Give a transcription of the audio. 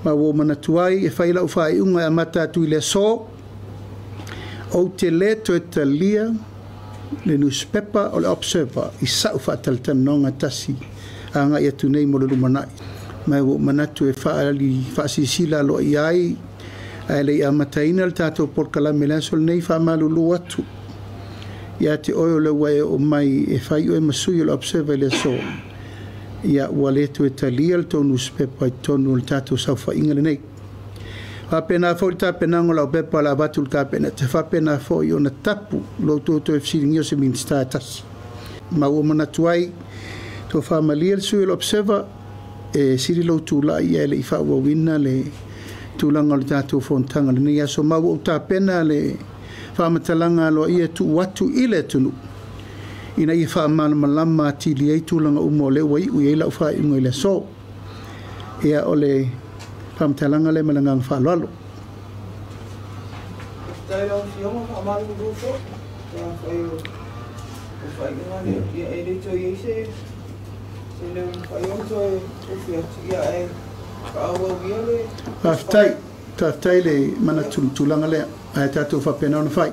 Ma ua ou manatu ai e fai lau faaiuga e amata atu i le aso, ou te lē toe talia le nusipepa o le Observer i sa'u faatalatalanoaga tasi agai atu nei mo le lumanai. Ma ua ou manatu e faaali faasilasila aloaia ai ae le i amataina le tatou polokalame i le aso lenei, faamalulu atu ia te oe o le ua e oo mai e fai oe ma sui o le Observer i le aso. Ia, ua le toe talia le tou nusipepa i totonu o le tatou saofaiga lenei. Faapena foi le tapenaga o lau pepa o le avatu i le Kapeneta, faapena foi ona tapu lo outou toe fesiligia o se Minisita e tasi. Ma ua manatu ai, tofa malie le sui o le Observer, e sili lou tulai ae le i faaauauina le tulaga o le tatou fonotaga i lenei aso. Ma ua ou tapena le faamatalaga aloaia e tuu atu i le atunuu ina ia faamalamalama atili ai tulaga uma o lea ua iu i ai lau faaiuga i le aso. Ia, o le faamatalaga lea ma le agaga faaaloalo. Faafetai lau Afioga, faamalulu foi pe afai o faaiuga lea, ia e le toe i ai se leo e mafai ona toe ofi atu, ia ae faaauau ia le Faafetai, faafetai le manatu i le tulaga lea, ae tatou faapena ona fai.